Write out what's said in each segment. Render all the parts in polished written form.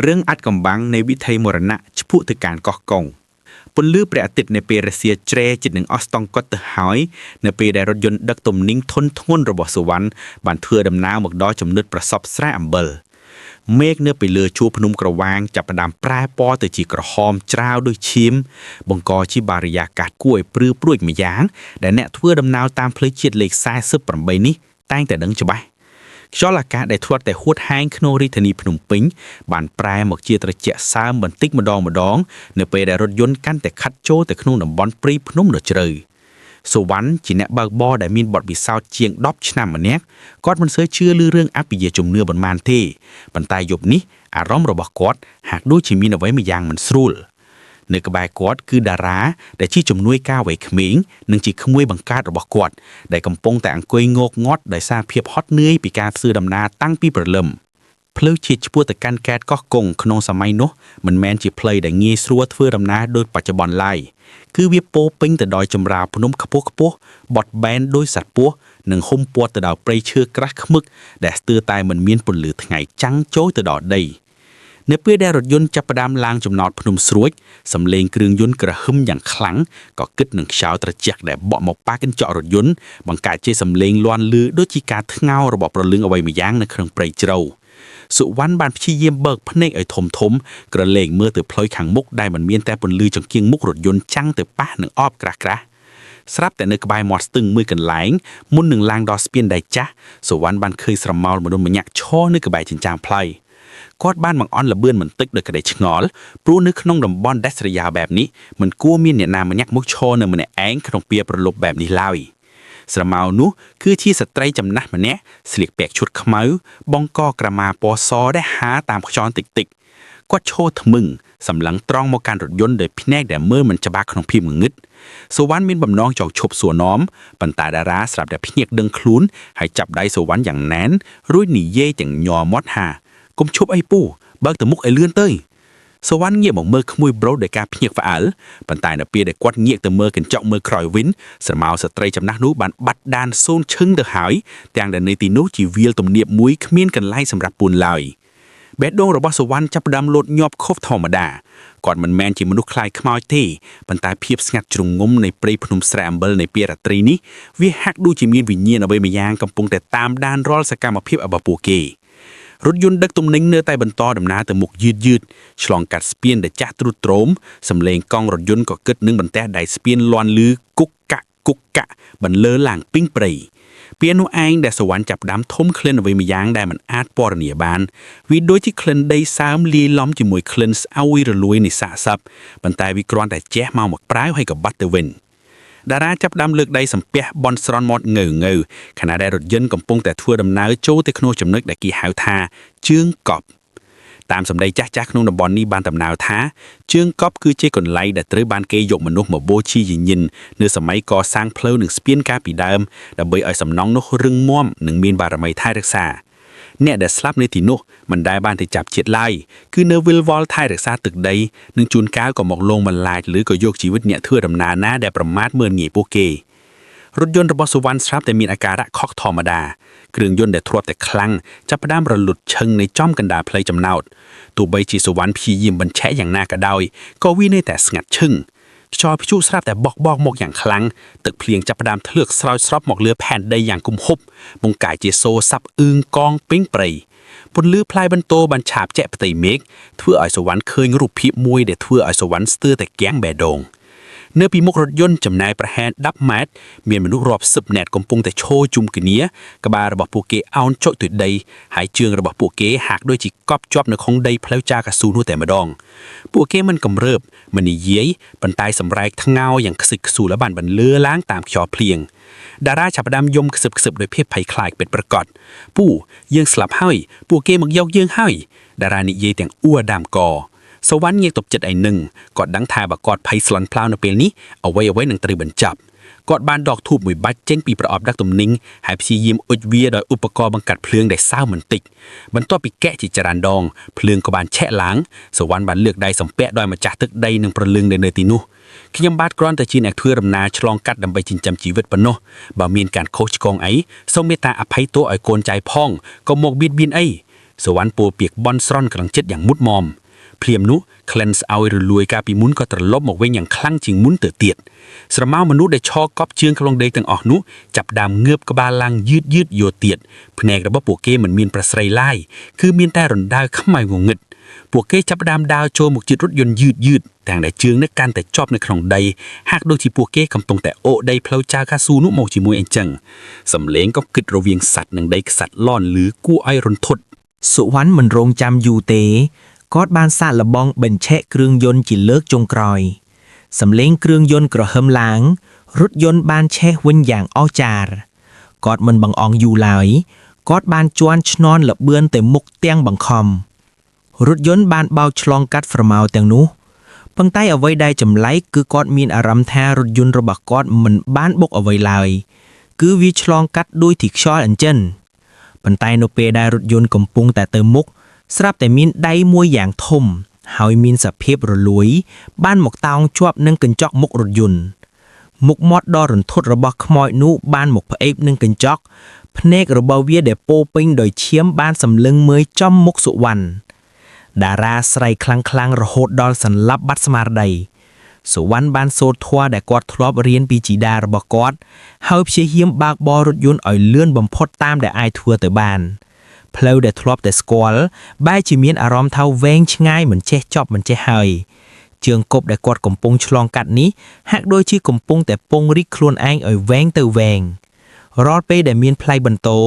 រឿងអាចកំបាំងនៃវិថីមរណៈឆ្ពោះទៅកាន់កោះកុងពន្លឺព្រះអាទិត្យនៅពេលរសៀលជ្រែជិតនឹងអស់តង្គត់ទៅហើយនៅពេលដែលរថយន្តដឹកទំនិញធុនធ្ងន់របស់សុវណ្ណបានធ្វើដំណើរមកដល់ចំណុចប្រសពស្រែអំបិលមេឃនៅពីលើជួរភ្នំក្រវាងចាប់ផ្ដើមប្រែពណ៌ទៅជាក្រហមច្រាវដូចឈាមបង្កជាបារិយាកាសគួរឲ្យព្រឺព្រួចម្យ៉ាងដែលអ្នកធ្វើដំណើរតាមផ្លូវជាតិលេខ48នេះតែងតែដឹងច្បាស់ ខ្យល់អាកាសដែលធ្លាប់តែហួតហែងក្នុងរាជធានីភ្នំពេញបានប្រែមកជាត្រជាក់សើមបន្តិចម្ដងម្ដងនៅពេលដែលរថយន្តកាន់តែខិតចូលទៅក្នុងតំបន់ព្រៃភ្នំដ៏ជ្រៅសុវណ្ណជាអ្នកបើកបរដែលមានបទពិសោធន៍ជាង10ឆ្នាំម្នាក់គាត់មិនសូវជឿលើរឿងអភិយាជំនឿប៉ុន្មានទេប៉ុន្តែយប់នេះអារម្មណ៍របស់គាត់ហាក់ដូចជាមានអ្វីម្យ៉ាងមិនស្រួល នៅក្បែរគាត់គឺតារាដែលជាជំនួយការវ័យក្មេងនិងជាក្មួយបង្កើតរបស់គាត់ដែលកំពុងតែអង្គុយងោកងាត់ដោយសារភាពហត់នឿយពីការធ្វើដំណើរតាំងពីព្រលឹមផ្លូវជាតិឆ្ពោះទៅកាន់កែតកោះកុងក្នុងសម័យនោះមិនមែនជាផ្លូវដែលងាយស្រួលធ្វើដំណើរដូចបច្ចុប្បន្នឡើយគឺវាពោរពេញទៅដោយចម្រាលភ្នំខ្ពស់ខ្ពស់បត់បែនដោយសត្វពស់និងហ៊ុំព័ទ្ធទៅដោយព្រៃឈើក្រាស់ឃ្មឹកដែលស្ទើរតែមិនមានពន្លឺថ្ងៃចាំងចូលទៅដល់ដី នៅពេលដែលរថយន្តចាប់ផ្ដើមឡើងចំណោតភ្នំស្រួចសំឡេងគ្រឿងយន្តក្រហឹមយ៉ាងខ្លាំងក៏គិតនឹងខ្យល់ត្រជាក់ដែលបក់មកប៉ះកញ្ចក់រថយន្តបង្កើតជាសំឡេងលាន់ឮដូចជាការថ្ងោរបស់ប្រលឹងអ្វីម្យ៉ាងនៅក្នុងព្រៃជ្រៅសុវណ្ណបានព្យាយាមបើកភ្នែកឲ្យធំធំក្រឡេកមើលទៅផ្លូវខាងមុខដែលមិនមានតែពន្លឺចង្គៀងមុខរថយន្តចាំងទៅប៉ះនឹងអបក្រាស់ក្រាស់ស្រាប់តែនៅក្បែរមាត់ស្ទឹងមួយកន្លែងមុននឹងឡើងដល់ស្ពានដែលចាស់សុវណ្ណបានឃើញស្រមោលមនុស្សម្នាក់ឈរនៅក្បែរចិញ្ចើមផ្លូវ គាត់បានបង្អន់ល្បឿនបន្តិចដោយក្តីឆ្ងល់ព្រោះនៅក្នុងតំបន់ដាច់ស្រយាលបែបនេះមិនគួរមានអ្នកណាម្នាក់មកឈរនៅម្នាក់ឯងក្នុងពេលប្រលប់បែបនេះឡើយស្រមោលនោះគឺជាស្ត្រីចំណាស់ម្នាក់ស្លៀកពាក់ឈុតខ្មៅបង្កក្រមាពណ៌សដែលហាលតាមខ្យល់តិចតិចគាត់ឈរថ្មឹងសម្លឹងត្រង់មកកាន់រថយន្តដោយភ្នែកដែលមើលមិនច្បាស់ក្នុងភាពងងឹតសុវណ្ណមានបំណងចង់ឈប់សួរនាំប៉ុន្តែតារាស្រាប់តែភ្ញាក់ដឹងខ្លួនហើយចាប់ដៃសុវណ្ណយ៉ាងណែនរួចនិយាយទាំងញ័រមាត់ថា កុំឈប់អីពូបើកទៅមុខឲ្យលឿនទៅសវណ្ណងាកមកមើលក្មួយប្រុសដោយការភ្ញាក់ផ្អើលប៉ុន្តែនៅពេលដែលគាត់ងាកទៅមើលកញ្ចក់មើលក្រោយវិញស្រមោលស្ត្រីចំណាស់នោះបានបាត់ដានសូនឈឹងទៅហើយទាំងដែលនៅទីនោះជាវាលទំនាបមួយគ្មានកន្លែងសម្រាប់ពួនឡើយបេះដូងរបស់សវណ្ណចាប់ផ្ដើមលោតញាប់ខុសធម្មតាគាត់មិនមែនជាមនុស្សខ្លាចខ្មោចទេប៉ុន្តែភាពស្ងាត់ជ្រងំនៃព្រៃភ្នំស្រែអំបិលនៃពេលរាត្រីនេះវាហាក់ដូចជាមានវិញ្ញាណអ្វីម្យ៉ាងកំពុងតែតាមដានរាល់សកម្មភាពរបស់ពួកគេ រថយន្តដឹកទំនិញនៅតែបន្តដំណើរទៅមុខយឺតយឺតឆ្លងកាត់ស្ពានដែលចាស់ទ្រុឌទ្រោមសំឡេងកង់រថយន្តក៏គិតនឹងបន្ទះដៃស្ពានលាន់លឺគុកកាក់គុកកាក់បន្លឺឡើងពីងព្រៃពេលនោះឯងដែលសវណ្ណចាប់ផ្ដើមធំក្លិនអ្វីម្យ៉ាងដែលមិនអាចពណ៌នាបានវាដូចជាក្លិនដីសើមលាយឡំជាមួយក្លិនស្អុយរលួយនៃសាកសពប៉ុន្តែវាគ្រាន់តែជះមកមកប្រាវហើយក៏បាត់ទៅវិញ តារាចាប់ផ្ដើមលើកដៃសំពះបនស្រន់មាត់ងើងើខណៈដែលរថយន្តកំពុងតែធ្វើដំណើរចូលទៅក្នុងចំណុចដែលគេហៅថាជើងកប់តាមសម្ដីចាស់ៗក្នុងតំបន់នេះបានដំណើរថាជើងកប់គឺជាកន្លែងដែលត្រូវបានគេយកមនុស្សមកបូជាយញិននៅសម័យកសាងផ្លូវនិងស្ពានកាលពីដើមដើម្បីឲ្យសំណង់នោះរឹងមាំនិងមានបារមីថែរក្សាអ្នកដែលស្លាប់នៅទីនោះមិនដែលបានទៅចាប់ជាតិឡើយគឺនៅវិលវល់ថែរក្សាទឹកដីនិងជួនកាលក៏មកលងបន្លាចឬក៏យកជីវិតអ្នកធ្វើដំណើរណាដែលប្រមាថមើលងាយពួកគេ រថយន្តរបស់សុវណ្ណស្រាប់តែមានអាការៈខុសធម្មតាគ្រឿងយន្តដែលធ្លាប់តែខ្លាំងចាប់ផ្ដើមរលត់ឈឹងនៅចំកណ្ដាលផ្លូវចំណោតទោះបីជាសុវណ្ណព្យាយាមបញ្ឆេះយ៉ាងណាក៏ដោយក៏វានៅតែស្ងាត់ឈឹងខ្យល់ព្យុះស្រាប់តែបោកបោកមកយ៉ាងខ្លាំងទឹកភ្លៀងចាប់ផ្ដើមធ្លឿកស្រោចស្រពមកលើផែនដីយ៉ាងគំហប់បង្កាយជាសូរសាប់អឿងកងពេញព្រៃពន្លឺផ្លែបន្ទោបានឆាបជែកផ្ទៃមេឃធ្វើឲ្យសុវណ្ណឃើញរូបភាពមួយដែលធ្វើឲ្យសុវណ្ណស្ទើរតែគាំងបេះដូង នៅពីមុខរថយន្តចម្ងាយប្រហែល10ម៉ែត្រមានមនុស្សរាប់សិបនាក់កំពុងតែឈរជុំគ្នាក្បាលរបស់ពួកគេអោនចុចទៅដីហើយជើងរបស់ពួកគេហាក់ដូចជាកប់ជាប់នៅក្នុងដីផ្លូវចាកៅស៊ូនោះតែម្ដងពួកគេមិនគម្រើបមិននិយាយប៉ុន្តែសម្រែកថ្ងោយ៉ាងខ្សឹកខ្សួលបានបន្លឺឡើងតាមខ្យល់ភ្លៀងតារាចាប់ផ្ដើមយំខ្សឹបខ្សឹបដោយភាពភ័យខ្លាចពិតប្រាកដពូយើងស្លាប់ហើយពួកគេមកយកយើងហើយតារានិយាយទាំងអួរដើមកសវណ្ណងាកទប់ចិត្តឯនឹងគាត់ដឹងថាបើគាត់ភ័យស្លន់ផ្លោនៅពេលនេះអ្វីអ្វីនឹងត្រូវបញ្ចប់គាត់បានដកធូបមួយបាច់ចេញពីប្រអប់ដឹកទំនិញហើយព្យាយាមអុជវាដោយឧបករណ៍បង្កាត់ភ្លើងដែលសើមបន្តិចបន្ទាប់ពីកែកជាច្រើនដងភ្លើងក៏បានឆេះឡើងសវណ្ណបានលើកដៃសំពះដោយម្ចាស់ទឹកដីនិងព្រលឹងដែលនៅទីនោះខ្ញុំបាទគ្រាន់តែជាអ្នកធ្វើដំណើរឆ្លងកាត់ដើម្បីចិញ្ចឹមជីវិតប៉ុណ្ណោះបើមានការខុសឆ្គងអីសូមមេត្តាអភ័យទោសឲ្យកូនចៅផងកុំមកបៀតបៀនអី សវណ្ណពោលពាក្យបន់ស្រន់ក្នុងចិត្តយ៉ាងមុតមមភ្លាមនោះក្លិនស្អោយរលួយកាលពីមុនក៏ត្រឡប់មកវិញយ៉ាងខ្លាំងជាងមុនទៅទៀតស្រមោលមនុស្សដែលឈរកប់ជើងក្នុងដីទាំងអស់នោះចាប់ផ្ដើមងើបក្បាលឡើងយឺតយឺតយោទៀតភ្នែករបស់ពួកគេមិនមានប្រស្រីឡើយគឺមានតែរណ្ដៅខ្មៅងងឹតពួកគេចាប់ផ្ដើមដើរចូលមកជិតរថយន្តយឺតយឺតទាំងដែលជើងនេះកាន់តែជាប់នៅក្នុងដីហាក់ដូចជាពួកគេកំពុងតែអូសដីផ្លូវចៅកាស៊ូនោះមកជាមួយអញ្ចឹងសំឡេងក៏គិតរវាងសត្វនិងដីខ្សាច់លន់ឮគួរឲ្យរន្ធត់ សុវណ្ណមិនរងចាំយូរទេគាត់បានសាកល្បងបញ្ឆេះគ្រឿងយន្តជាលើកចុងក្រោយសំឡេងគ្រឿងយន្តក្រហឹមឡើងរថយន្តបានឆេះវិញយ៉ាងអស្ចារ្យគាត់មិនបង្អង់យូរឡើយគាត់បានជន់ឈ្នន់លបឿនទៅមុខទាំងបង្ខំរថយន្តបានបោកឆ្លងកាត់ស្រមោលទាំងនោះប៉ុន្តែអ្វីដែលចម្លែកគឺគាត់មានអារម្មណ៍ថារថយន្តរបស់គាត់មិនបានបុកអ្វីឡើយគឺវាឆ្លងកាត់ដោយទីខ្យល់អញ្ចឹង ប៉ុន្តែនៅពេលដែលរថយន្តកំពុងតែទៅមុខស្រាប់តែមានដៃមួយយ៉ាងធំ ហើយមានសភាពរលួយ បានមកតោងជាប់នឹងកញ្ចក់មុខរថយន្តមុខមាត់ដ៏រន្ធត់របស់ខ្មោចនោះបានមកផ្អេបនឹងកញ្ចក់ភ្នែករបស់វាដែលពោរពេញដោយឈាមបានសម្លឹងមើលចំមុខសុវណ្ណតារាស្រែកខ្លាំងៗរហូតដល់សន្លប់បាត់ស្មារតីសុវណ្ណបានសូត្រធម៌ដែលគាត់ធ្លាប់រៀនពីជីតារបស់គាត់ ហើយព្យាយាមបើកបររថយន្តឲ្យលឿនបំផុតតាមដែលអាចធ្វើទៅបាន ផ្លូវដែលធ្លាប់តែស្គាល់បែរជាមានអារម្មណ៍ថាវែងឆ្ងាយមិនចេះចប់មិនចេះហើយជើងគប់ដែលគាត់កំពុងឆ្លងកាត់នេះហាក់ដូចជាកំពុងតែពង្រីកខ្លួនឯងឲ្យវែងទៅវែងរាល់ពេលដែលមានផ្លៃបន្ទោ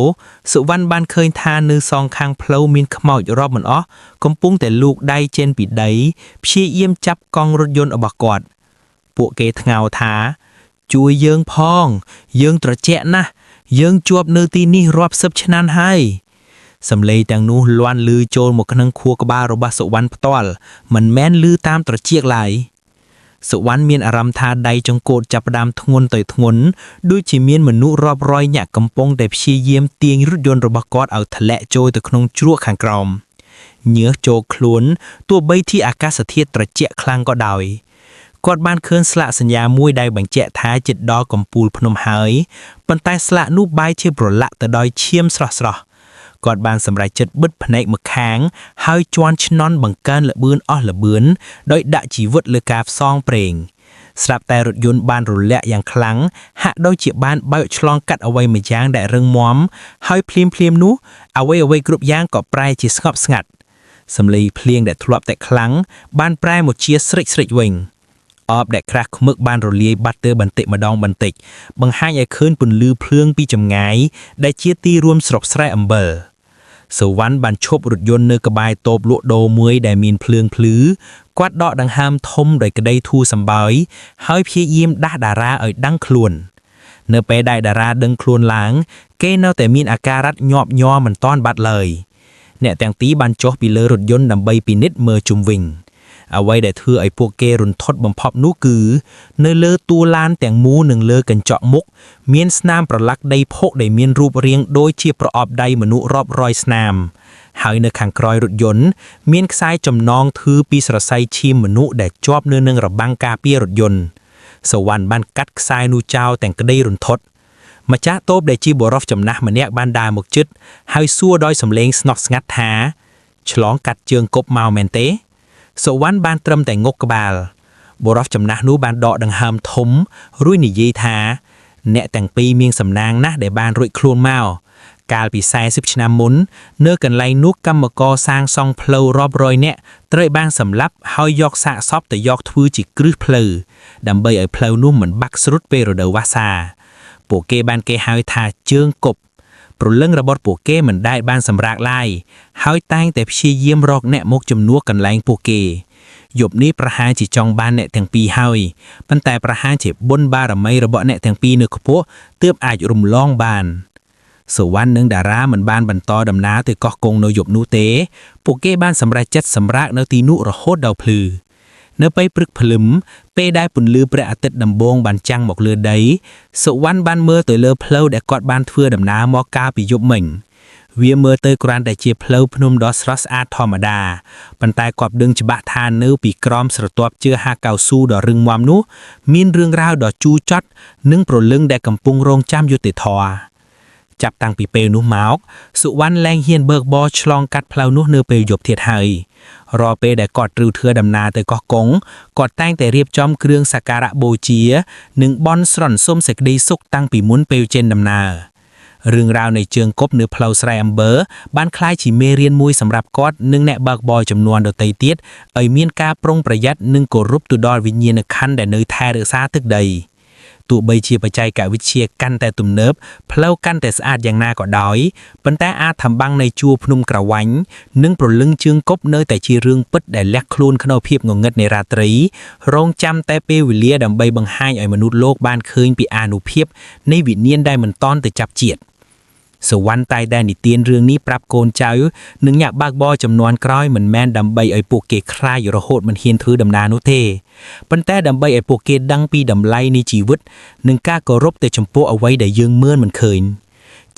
សុវណ្ណបានឃើញថានៅសងខាងផ្លូវមានខ្មោចរាប់មិនអស់កំពុងតែលូកដៃចេញពីដីព្យាយាមចាប់កង់រថយន្តរបស់គាត់ ពួកគេថ្ងោថា ជួយយើងផង យើងត្រជាក់ណាស់យើងជាប់នៅទីនេះរាប់សិបឆ្នាំហើយសំឡេងទាំងនោះលាន់ឮចូលមកក្នុងខួរក្បាលរបស់សុវណ្ណផ្ទាល់មិនមែនឮតាមត្រចៀកឡើយសុវណ្ណមានអារម្មណ៍ថាដៃចង្កូតចាប់ផ្ដើមធ្ងន់ទៅធ្ងន់ដូចជាមានមនុស្សរាប់រយនាក់កំពុងតែព្យាយាមទាញរថយន្តរបស់គាត់ឲ្យធ្លាក់ចូលទៅក្នុងជ្រក់ខាងក្រោមញើសចូលខ្លួនទោះបីជាអាកាសធាតុត្រជាក់ខ្លាំងក៏ដោយ គាត់បានឃើញស្លាកសញ្ញាមួយដែលបញ្ជាក់ថាជិតដល់កំពូលភ្នំហើយប៉ុន្តែស្លាកនោះបែរជាប្រឡាក់ទៅដោយឈាមស្រស់ស្រស់គាត់បានសម្រេចចិត្តបិទភ្នែកម្ខាង ហើយជន់ឈ្នន់បង្កើនល្បឿនអស់ល្បឿនដោយដាក់ជីវិតលើការផ្សងព្រេងស្រាប់តែរថយន្តបានរលាក់យ៉ាងខ្លាំងហាក់ដូចជាបានបើកឆ្លងកាត់អ្វីមួយយ៉ាងដែលរឹងមាំហើយភ្លាមភ្លាមៗនោះអ្វីអ្វីៗគ្រប់យ៉ាងក៏ប្រែជាស្ងប់ស្ងាត់សំឡេងភ្លៀងដែលធ្លាប់តែខ្លាំងបានប្រែមកជាស្រេចៗវិញ អបដែលក្រាស់ខ្មឹកបានរលាយបាត់ទៅបន្តិចម្ដងបន្តិចបង្ហាញឲ្យឃើញពន្លឺភ្លើងពីចម្ងាយដែលជាទីរួមស្រុកស្រែអំបិលសុវណ្ណបានឈប់រថយន្តនៅក្បែរតូបលក់ដូរមួយដែលមានភ្លើងភ្លឺគាត់ដកដង្ហើមធំដោយក្តីធូរសម្បើយហើយព្យាយាមដាស់តារាឲ្យដឹងខ្លួន នៅពេលដែលតារាដឹងខ្លួនឡើង គេនៅតែមានអាការៈញាប់ញ័រមិនតាន់បាត់ឡើយអ្នកទាំងពីរបានចុះពីលើរថយន្តដើម្បីពិនិត្យមើលជុំវិញ អ្វីដែលធ្វើឲ្យពួកគេរន្ធត់បំផុតនោះគឺ នៅលើតួឡានទាំងមូលនិងលើកញ្ចក់មុខមានស្នាមប្រឡាក់ដីភក់ដែលមានរូបរាងដូចជាប្រអប់ដៃមនុស្សរាប់រយស្នាម ហើយនៅខាងក្រោយរថយន្តមានខ្សែចំណងធ្វើពីសរសៃឈាមមនុស្សដែលជាប់នៅនឹងរបាំងការពាររថយន្តសវណ្ណបានកាត់ខ្សែនោះចោលទាំងក្តីរន្ធត់ម្ចាស់តូបដែលជាបុរសចំណាស់ម្នាក់បានដើរមកជិតហើយសួរដោយសំឡេងស្ងប់ស្ងាត់ថាឆ្លងកាត់ជើងគប់មកមែនទេ សុវណ្ណបានត្រឹមតែងុកក្បាលបុរសចំណាស់នោះបានដកដង្ហើមធំរួចនិយាយថា អ្នកទាំងពីរមានសំណាងណាស់ដែលបានរួចខ្លួនមកកាលពី40ឆ្នាំមុន នៅកន្លែងនោះកម្មករសាងសង់ផ្លូវរាប់រយនាក់ត្រូវបានសម្លាប់ហើយយកសាកសពទៅយកធ្វើជាគ្រឹះផ្លូវដើម្បីឲ្យផ្លូវនោះមិនបាក់ស្រុតពេលរដូវវស្សាពួកគេបានគេហៅថាជើងគប់ ព្រលឹងរបស់ពួកគេមិនដែលបានសម្រាកឡើយហើយតែងតែព្យាយាមរកអ្នកមកជំនួសកន្លែងពួកគេយប់នេះប្រហែលជាចង់បានអ្នកទាំងពីរហើយប៉ុន្តែប្រហែលជាបុណ្យបារមីរបស់អ្នកទាំងពីរនៅខ្ពស់ទើបអាចរំលងបានសុវណ្ណនិងតារាមិនបានបន្តដំណើរទៅកោះកុងនៅយប់នោះទេពួកគេបានសម្រេចចិត្តសម្រាកនៅទីនោះរហូតដល់ភ្លឺនៅពេលព្រឹកភ្លឹមពេលដែលពន្លឺព្រះអាទិត្យដំបូងបានចាំងមកលើដីសុវណ្ណបានមើលទៅលើផ្លូវដែលគាត់បានធ្វើដំណើរមកកាលពីយប់មិញវាមើលទៅគ្រាន់តែជាផ្លូវភ្នំដ៏ស្រស់ស្អាតធម្មតាប៉ុន្តែគាត់ដឹងច្បាស់ថានៅពីក្រោមស្រទាប់ជឿហាកៅស៊ូដ៏រឹងមាំនោះមានរឿងរ៉ាវដ៏ជូរចត់និងព្រលឹងដែលកំពុងរងចាំយុត្តិធម៌។ ចាប់តាំងពីពេលនោះមកសុវណ្ណលែងហ៊ានបើកបរឆ្លងកាត់ផ្លូវនោះនៅពេលយប់ទៀតហើយរាល់ពេលដែលគាត់ត្រូវធ្វើដំណើរទៅកោះកុងគាត់តែងតែរៀបចំគ្រឿងសក្ការៈបូជា និងបន់ស្រន់សុំសេចក្តីសុខតាំងពីមុនពេលចេញដំណើររឿងរ៉ាវនៃជើងគប់នៅផ្លូវស្រែអំបើបានក្លាយជាមេរៀនមួយសម្រាប់គាត់និងអ្នកបើកបរចំនួនដទៃទៀតឲ្យមានការប្រុងប្រយ័ត្ននិងគោរពទៅដល់វិញ្ញាណក្ខន្ធដែលនៅថែរក្សាទឹកដី ទោះបីជាបច្ចេកវិទ្យាកាន់តែទំនើបផ្លូវកាន់តែស្អាតយ៉ាងណាក៏ដោយប៉ុន្តែអាថ៌កំបាំងនៃជួរភ្នំក្រវាញ់និងព្រលឹងជើងគប់នៅតែជារឿងពិតដែលលាក់ខ្លួនក្នុងភាពងងឹតនៃរាត្រី រងចាំតែពេលវេលាដើម្បីបង្ហាញឲ្យមនុស្សលោកបានឃើញពីអានុភាពនៃវិញ្ញាណដែលមិនតន់ទៅចាប់ជាតិសុវណ្ណតែងតែនិទានរឿងនេះប្រាប់កូនចៅនិងអ្នកបើកបរចំនួនក្រោយមិនមែនដើម្បីឲ្យពួកគេខ្លាចរហូតមិនហ៊ានធ្វើដំណើរនោះទេប៉ុន្តែដើម្បីឲ្យពួកគេដឹងពីតម្លៃនៃជីវិតនិងការគោរពទៅចំពោះអ្វីដែលយើងមើលមិនឃើញ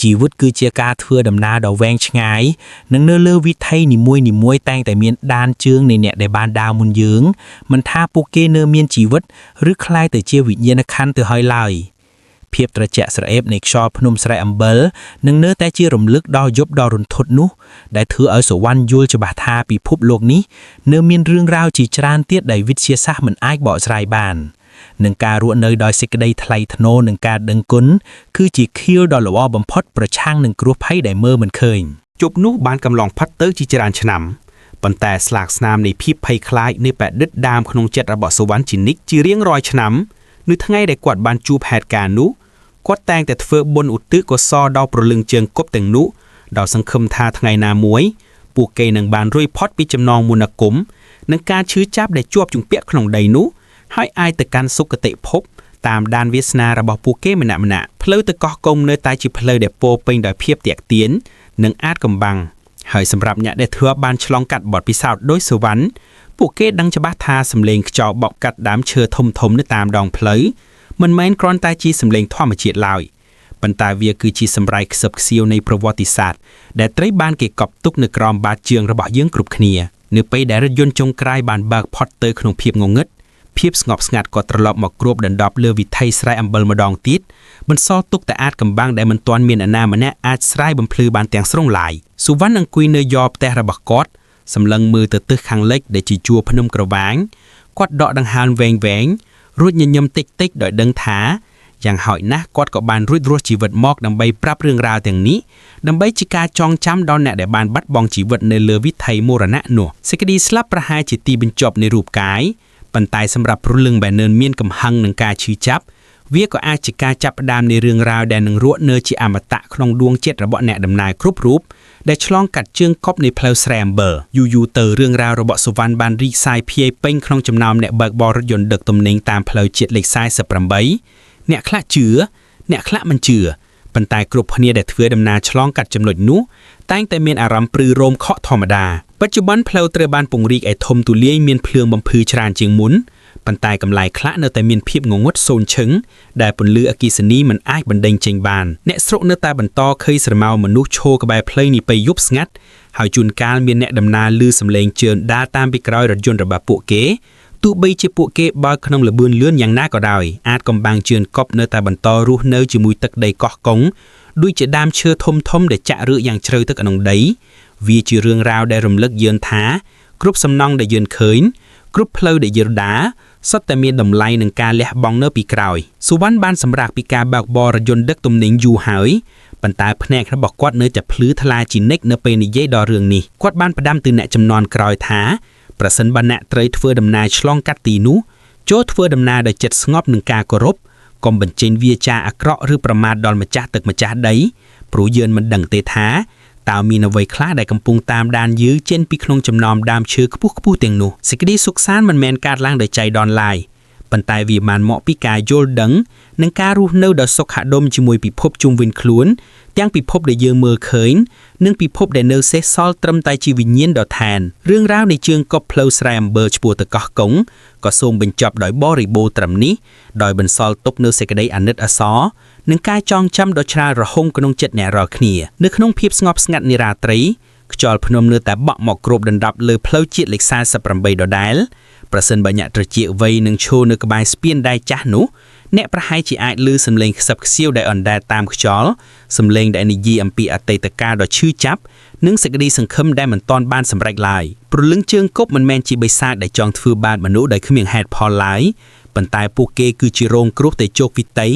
ជីវិតគឺជាការធ្វើដំណើរដ៏វែងឆ្ងាយនិងនៅលើវិថីនីមួយៗតែងតែមានដានជើងនៃអ្នកដែលបានដើរមុនយើងមិនថាពួកគេនៅមានជីវិតឬក្លាយទៅជាវិញ្ញាណក្ខន្ធទៅហើយឡើយ ភាពត្រជាក់ស្រអេបនៃខ្យល់ភ្នំស្រែអំបិលនឹងនៅតែជារំលឹកដល់យប់ដ៏រន្ធត់នោះដែលធ្វើឲ្យសុវណ្ណយល់ច្បាស់ថាពិភពលោកនេះនៅមានរឿងរ៉ាវជាច្រើនទៀតដែលវិទ្យាសាស្ត្រមិនអាចបកស្រាយបាននឹងការរស់នៅដោយសេចក្តីថ្លៃថ្នូរនិងការដឹងគុណគឺជាខៀលដ៏ល្អបំផុតប្រឆាំងនឹងគ្រោះភ័យដែលមើលមិនឃើញ ជប់នោះបានកំឡងផាត់ទៅជាច្រើនឆ្នាំប៉ុន្តែស្លាកស្នាមនៃភាពភ័យខ្លាចនៃបដិទ្ធដើមក្នុងចិត្តរបស់សុវណ្ណជានិច្ចជារៀងរាល់ឆ្នាំនៅថ្ងៃដែលគាត់បានជួបហេតុការណ៍នោះគាត់តែងតែធ្វើបុណ្យឧទ្ទិសកុសលដល់ព្រលឹងជើងគប់ទាំងនោះដោយសង្ឃឹមថាថ្ងៃណាមួយពួកគេនឹងបានរួចផុតពីចំណងមន្តអាគមនិងការឈឺចាប់ដែលជាប់ជំពាក់ក្នុងដីនោះហើយអាចទៅកាន់សុគតិភពតាមដានវាសនារបស់ពួកគេម្នាក់ៗផ្លូវទៅកោះកុងនៅតែជាផ្លូវដែលពោរពេញដោយភាពទាក់ទាញនិងអាចកំបាំង ហើយសម្រាប់អ្នកដែលធ្លាប់បានឆ្លងកាត់បទពិសោធន៍ដោយសុវណ្ណពួកគេដឹងច្បាស់ថាសំឡេងខ្យល់បក់កាត់ដើមឈើធំៗនៅតាមដងផ្លូវមិនមែនគ្រាន់តែជាសំឡេងធម្មជាតិឡើយប៉ុន្តែវាគឺជាសម្រាយខ្សឹបខ្សៀវនៃប្រវត្តិសាស្ត្រដែលត្រូវបានគេកប់ទុកនៅក្រោមបាតជើងរបស់យើងគ្រប់គ្នានៅពេលដែលរថយន្តចុងក្រោយបានបើកផុតទៅក្នុងភាពងងឹតភាពស្ងប់ស្ងាត់ក៏ត្រឡប់មកគ្របដណ្ដប់លើវិថីស្រែអំបិលម្ដងទៀតបន្សល់ទុកតែអាចកំបាំងដែលមិនទាន់មានអាណាម្នាក់អាចស្រាយបំភ្លឺបានទាំងស្រុងឡើយសុវណ្ណអង្គុយនៅយ៉ផ្ទះរបស់គាត់សម្លឹងមើលទៅទិសខាងលិចដែលជាជួរភ្នំក្រវាញគាត់ដកដង្ហើមវែងវែងរួចញញឹមតិចតិចដោយដឹងថាយ៉ាងហោចណាស់គាត់ក៏បានរួចរស់ជីវិតមកដើម្បីប្រាប់រឿងរ៉ាវទាំងនេះដើម្បីជាការចងចាំដល់អ្នកដែលបានបាត់បង់ជីវិតនៅលើវិថីមរណៈនោះសេចក្តីស្លាប់ប្រហែលជាទីបញ្ចប់នៃរូបកាយប៉ុន្តែសម្រាប់ព្រលឹងបែនមានកំហឹងនឹងការឈឺចាប់វាក៏អាចជាការចាប់ផ្ដើមនៃរឿងរ៉ាវដែលនឹងរស់នៅជាអមតៈក្នុងដួងចិត្តរបស់អ្នកដំណើរគ្រប់រូបដែលឆ្លងកាត់ជើងកប់នៃផ្លូវស្រែអំបិលយូរយូរទៅរឿងរ៉ាវរបស់សុវណ្ណបានរីកសាយភាយពេញក្នុងចំណោមអ្នកបើកបររថយន្តដឹកទំនិញតាមផ្លូវជាតិលេខ48អ្នកខ្លះជឿអ្នកខ្លះមិនជឿប៉ុន្តែគ្រប់គ្នាដែលធ្វើដំណើរឆ្លងកាត់ចំណុចនោះតែងតែមានអារម្មណ៍ព្រឺរោមខកធម្មតាបច្ចុប្បន្នផ្លូវត្រូវបានពង្រីកឲ្យធំទូលាយមានភ្លើងបំភ្លឺច្រើនជាងមុនប៉ុន្តែកម្លែកខ្លះនៅតែមានភាពងងឹតសូន្យឈឹងដែលពន្លឺអគ្គិសនីមិនអាចបណ្ដេញចេញបានអ្នកស្រុកនៅតែបន្តឃើញស្រមោលមនុស្សឈរក្បែរផ្លូវនេះពេលយប់ស្ងាត់ហើយជួនកាលមានអ្នកដំណើរឮសំឡេងជើងដើរតាមពីក្រោយរថយន្តរបស់ពួកគេទោះបីជាពួកគេបើកក្នុងល្បឿនលឿនយ៉ាងណាក៏ដោយអាចកំបាំងជឿនកប់នៅតែបន្តរស់នៅជាមួយទឹកដីកោះកុងដូចជាដើមឈើធំធំដែលចាក់ឫសយ៉ាងជ្រៅទៅក្នុងដីវាជារឿងរ៉ាវដែលរំលឹកយើងថាគ្រប់សំណង់ដែលយើងឃើញគ្រប់ផ្លូវដែលយើងដើរសុទ្ធតែមានតម្លៃនឹងការលះបង់នៅពីក្រោយសុវណ្ណបានសម្រាកពីការបើកបររថយន្តដឹកទំនិញយូរហើយប៉ុន្តែភ្នែករបស់គាត់នៅតែភ្លឺថ្លាជានិច្ចនៅពេលនិយាយដល់រឿងនេះគាត់បានផ្ដាំទៅអ្នកចំនួនក្រោយថាប្រសិនបើអ្នកត្រូវធ្វើដំណើរឆ្លងកាត់ទីនោះចូលធ្វើដំណើរដោយចិត្តស្ងប់នឹងការគោរពកុំបញ្ចេញវាចាអាក្រក់ឬប្រមាថដល់ម្ចាស់ទឹកម្ចាស់ដីព្រោះយើងមិនដឹងទេថាតើមានអ្វីខ្លះដែលកំពុងតាមដានយើងចេញពីក្នុងចំណោមដើមឈើខ្ពស់ខ្ពស់ទាំងនោះសេចក្តីសុខសាន្តមិនមែនកើតឡើងដោយចៃដន្យឡើយប៉ុន្តែវាបានមកពីការយល់ដឹងនិងការរស់នៅដោយសុខដុមជាមួយពិភពជុំវិញខ្លួនទាំងពិភពដែលយើងមើលឃើញនិងពិភពដែលនៅសេសសល់ត្រឹមតែជាវិញ្ញាណដ៏ឋានរឿងរ៉ាវនៃជើងកប់ផ្លូវស្រែអំបិលឆ្ពោះទៅកោះកុងក៏សូមបញ្ចប់ដោយបរិបូរណ៍ត្រឹមនេះដោយបន្សល់ទុកនូវសេចក្តីអាណិតអាសូរនិងការចងចាំដ៏ច្រើនរហុងក្នុងចិត្តអ្នករាល់គ្នានៅក្នុងភាពស្ងប់ស្ងាត់នៃរាត្រីខ្យល់ភ្នំនៅតែបក់មកគ្របដណ្ដប់លើផ្លូវជាតិលេខ48ដដែលព ប្រសិនបើអ្នកត្រចៀកវៃនឹងឈរនៅក្បែរស្ពានដែកចាស់នោះអ្នកប្រហែលជាអាចឮសំឡេងខ្សឹបខ្សៀវដែលអណ្ដែតតាមខ្យល់សំឡេងដែលនិយាយអំពីអតីតកាលដ៏ឈឺចាប់និងសេចក្តីសង្ឃឹមដែលមិនទាន់បានសម្រេចឡើយព្រលឹងជើងគប់មិនមែនជាបិសាចដែលចង់ធ្វើបាបមនុស្សដោយគ្មានហេតុផលឡើយប៉ុន្តែពួកគេគឺជារងគ្រោះទៅជោគវិតី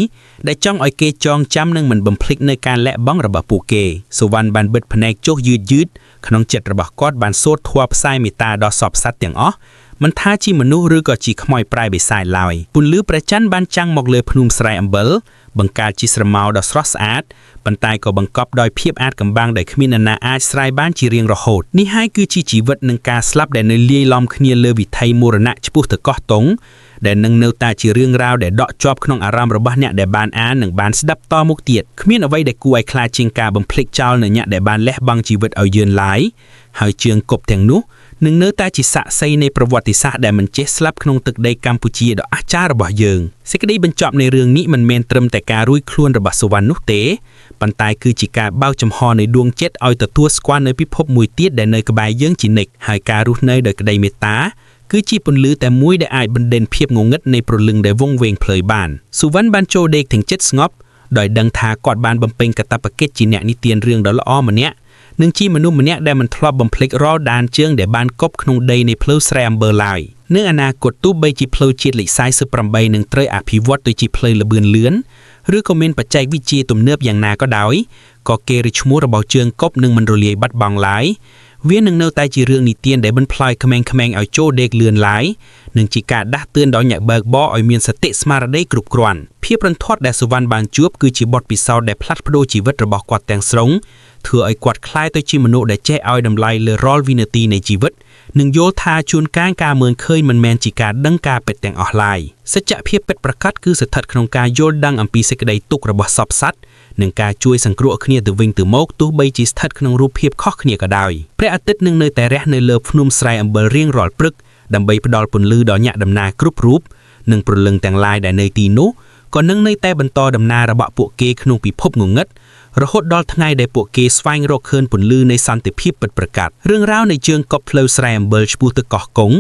ដែលចង់ឲ្យគេចងចាំនិងមិនបំភ្លេចនៅការលះបង់របស់ពួកគេសុវណ្ណបានបិទភ្នែកចុះយឺតយឺតក្នុងចិត្តរបស់គាត់បានសូត្រធម៌ផ្សាយមេត្តាដល់សព្វសត្វទាំងអស់មិនថាជាមនុស្សឬក៏ជាខ្មោចប្រែបិសាចឡើយពន្លឺព្រះច័ន្ទបានចាំងមកលើភ្នំស្រែអំបិលបង្កើតជាស្រមោលដ៏ស្រស់ស្អាតប៉ុន្តែក៏បង្កប់ដោយភាពអាថ៌កំបាំងដែលគ្មាននរណាអាចស្រាយបានជារៀងរហូតនេះហើយគឺជាជីវិតនិងការស្លាប់ដែលនៅលាយឡំគ្នាលើវិថីមរណៈឆ្ពោះទៅកោះតុងដែលនឹងនៅតែជារឿងរ៉ាវដែលដក់ជាប់ក្នុងអារម្មណ៍របស់អ្នកដែលបានអាននិងបានស្ដាប់តមុខទៀតគ្មានអ្វីដែលគួរឲ្យខ្លាចជាងការបំភ្លេចចោលនៅអ្នកដែលបានលះបង់ជីវិតឲ្យយើងឡើយហើយជើងគប់ទាំងនោះនឹងនៅតែជាសាក្សីនៃប្រវត្តិសាស្ត្រដែលមិនចេះស្លាប់ក្នុងទឹកដីកម្ពុជាដ៏អស្ចារ្យរបស់យើងសេចក្តីបញ្ចប់នៃរឿងនេះមិនមែនត្រឹមតែការរួចខ្លួនរបស់សុវណ្ណនោះទេប៉ុន្តែគឺជាការបើកចំហនៃដួងចិត្តឲ្យទទួលស្គាល់នៅពិភពមួយទៀតដែលនៅក្បែរយើងជានិច្ចហើយការរស់នៅដោយក្តីមេត្តាគឺជាពន្លឺតែមួយដែលអាចបណ្ដេញភាពងងឹតនៃព្រលឹងដែលវង្វេងផ្លូវបានសុវណ្ណបានចូលដេកទាំងចិត្តស្ងប់ដោយដឹងថាគាត់បានបំពេញកាតព្វកិច្ចជាអ្នកនិទានរឿងដ៏ល្អម្នាក់និងជាមនុស្សម្នាក់ដែលមិនធ្លាប់បំភ្លេចរាល់ដានជើងដែលបានកប់ក្នុងដីនៃផ្លូវស្រែអំបិលឡើយនៅអនាគតទោះបីជាផ្លូវជាតិលេខ48នឹងត្រូវអភិវឌ្ឍទៅជាផ្លូវល្បឿនលឿនឬក៏មានបច្ចេកវិទ្យាទំនើបយ៉ាងណាក៏ដោយក៏គេរិះឈ្មោះរបស់ជើងកប់នឹងមិនរលាយបាត់បង់ឡើយវានឹងនៅតែជារឿងនិទានដែលមិនផ្លាយក្មេងៗឲ្យចូលដេកលឿនឡើយនិងជាការដាស់តឿនដល់អ្នកបើកបរឲ្យមានសតិស្មារតីគ្រប់គ្រាន់ភាពរន្ធត់ដែលសុវណ្ណបានជួបគឺជាបទពិសោធន៍ដែលផ្លាស់ប្ដូរជីវិតរបស់គាត់ទាំងស្រុងធ្វើឲ្យគាត់ក្លាយទៅជាមនុស្សដែលចេះឲ្យតម្លៃលើរាល់វិនាទីនៃជីវិតនិងយល់ថាជួនកាលការមើលឃើញមិនមែនជាការដឹងការពិតទាំងអស់ឡើយសច្ចភាពពិតប្រាកដគឺស្ថិតក្នុងការយល់ដឹងអំពីសេចក្តីទុក្ខរបស់សព្វសត្វនិងការជួយសង្គ្រោះគ្នាទៅវិញទៅមកទោះបីជាស្ថិតក្នុងរូបភាពខុសគ្នាក៏ដោយព្រះអាទិត្យនឹងនៅតែរះនៅលើភ្នំស្រែអំបិលរៀងរាល់ព្រឹកដើម្បីផ្ដល់ពន្លឺដល់អ្នកដំណើរគ្រប់រូបនិងព្រលឹងទាំងឡាយដែលនៅទីនោះក៏នឹងនៅតែបន្តដំណើររបស់ពួកគេក្នុងពិភពងងឹតរហូតដល់ថ្ងៃដែលពួកគេស្វែងរកឃើញពន្លឺនៃសន្តិភាពពិតប្រាកដរឿងរ៉ាវនៃជើងកប់ផ្លូវស្រែអំបិលឆ្ពោះទៅកោះកុង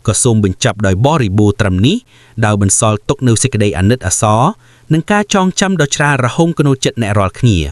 ក៏សូមបញ្ចប់ដោយបរិបូរណ៍ត្រឹមនេះដោយបន្សល់ទុកនូវសេចក្តីអាណិតអាសូរនិងការចងចាំដ៏ច្រើនរហូមក្នុងចិត្តអ្នករាល់គ្នា។